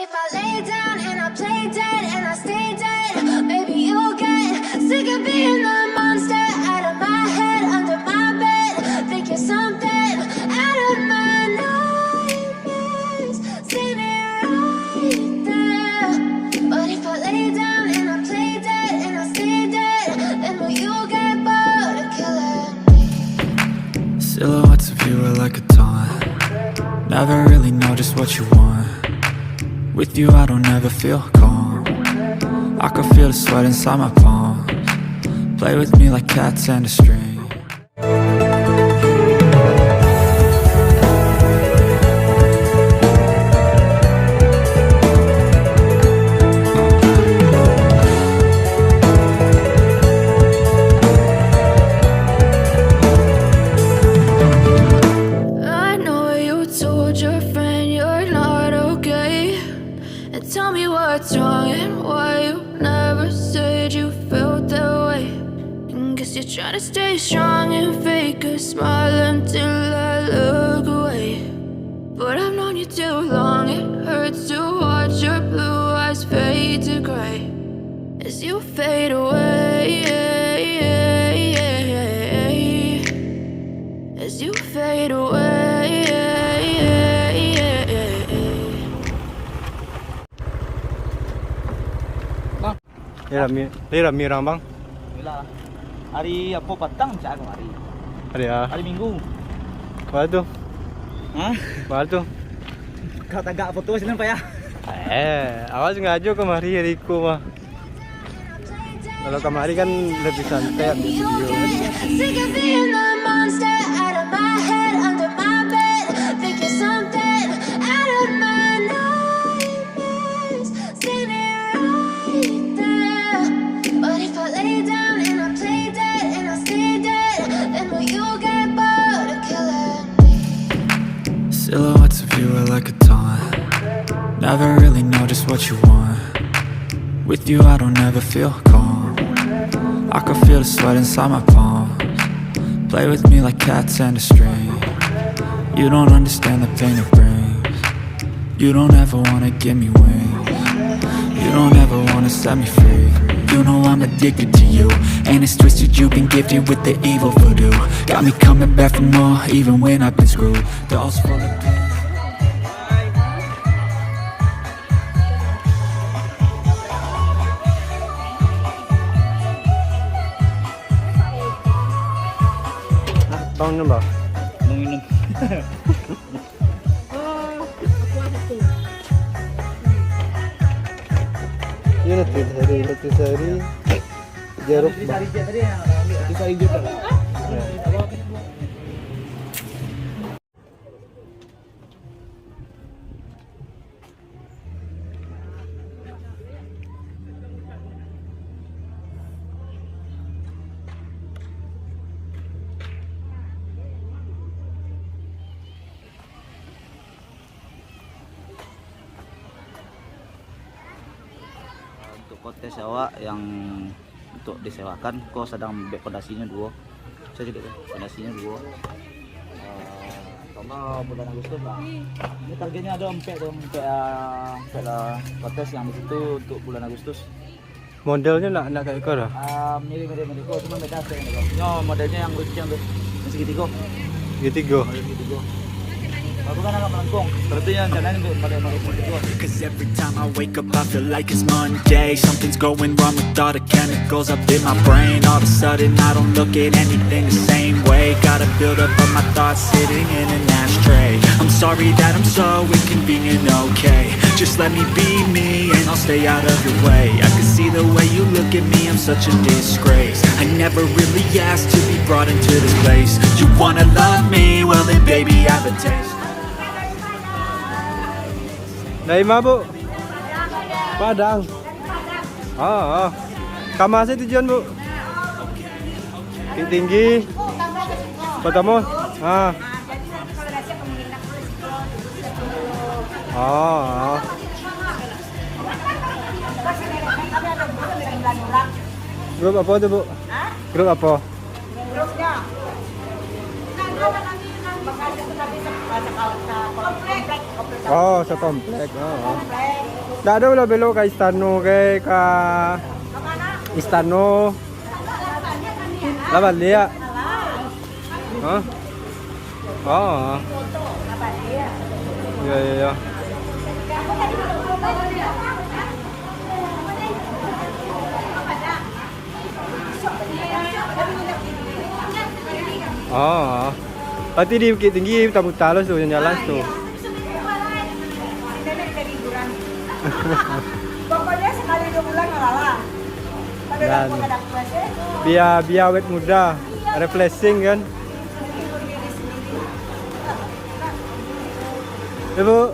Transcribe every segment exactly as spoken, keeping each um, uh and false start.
If I lay down and I play dead and I stay dead, baby, you'll get sick of being the monster out of my head, under my bed, thinking something out of my nightmares. Seen it right there. But if I lay down and I play dead and I stay dead, then will you get bored of killing me? Silhouettes of you are like a taunt. Never really know just what you want. With you, I don't ever feel calm. I can feel the sweat inside my palms. Play with me like cats and a string. I know you told your friend you're not okay. And tell me what's wrong and why you never said you felt that way. And guess you're trying to stay strong and fake a smile until I look away. But I've known you too long, it hurts to watch your blue eyes fade to gray as you fade away. As you fade away. Bang. Ni rami, ni rami urang, Bang. Iyolah. Hari apo patang cak anu hari? Hari a? Hari Minggu. Baa tu? Hah? Baa tu? Kau tagak foto sini, Pak, ya? Eh, awak sangajo kamari hari iko mah. Kalau kamari kan lebih santai ambil video. Sick of being the monster out of my head, under my bed, thinking something out of my nightmares. Seen it right there. But if I lay down and I play dead and I stay dead, then will you get bored of killing me? Silhouettes of you are like a taunt. Never really know just what you want. With you, I don't ever feel calm. I can feel the sweat inside my palms. Play with me like cats and a string. You don't understand the pain it brings. You don't ever wanna give me wings. You don't ever wanna set me free. You know I'm addicted to you, and it's twisted, you've been gifted with the evil voodoo. Got me coming back for more, even when I've been screwed. Dolls full of pain. Bang, minum, Bang. Mau minum. Ini nutrisari, nutrisari jeruk, Bang. Nutrisari jeruk. Ya. Untuk kontes awak yang untuk disewakan, ko sadang buek fondasinyo duo. Saya juga tu, fondasinyo duo. Eh, kalau bulan Agustus lah. Ini targetnya ada empat tu, empat, ah, empat lah kontes yang di situ untuk bulan Agustus. Modelnya nak, nak kayak iko lah. Ah, mirip, mirip, mirip. Oh, cuma beda aspek. Nyo modelnya yang lucu yang tu. Yang segitigo. Segitigo. Model segitigo. Aku kan anak melengkung. Berarti yang rencana untuk pada, pada segitigo. 'Cause every time I wake up, I feel like it's Monday. Something's going wrong with all the chemicals up in my brain. All of a sudden, I don't look at anything the same way. Gotta build up of my thoughts sitting in an ashtray. I'm sorry that I'm so inconvenient, okay? Just let me be me and I'll stay out of your way. I can see the way you look at me, I'm such a disgrace. I never really asked to be brought into this place. You wanna love me? Well then, baby, I have a taste. Dari mana, Bu? Padang. Ah, ah. Kama saya tujuan, Bu? Bukittinggi. Pertama. Ah. Ah, ah. Grup apa tu, Bu? Grup apa? Oh, sakomplek. Oh, oh. Ndak ado lah belok ka istano, ka, ka istano. Lah baliak. Hah? Oh. Ya, ya, ya. Oh. Berarti di Bukittinggi puta-puta lo tu, jalan-jalan tu. Pokoknya sekali dua bulan lah lah. Pada Dan dah pada puas, eh. Biar, biar awet muda, refreshing kan. Ibu.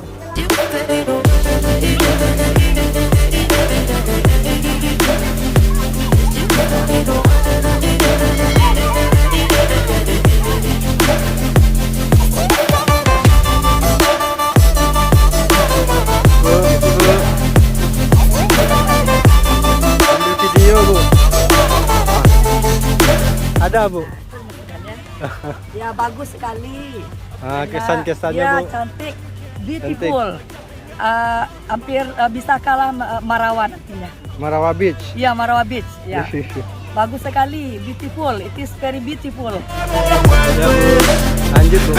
Ambil video, Bu. Ada, Bu? Ya, bagus sekali. Ah, kesan-kesannya, Bu? Ya, cantik, beautiful. Ah, hampir, ah, bisa kalah ma-, Marawa nantinya. Marawa Beach. Ya, Marawa Beach. Ya. Bagus sekali, beautiful. It is very beautiful. Ya, Bu. Lanjut, Bu.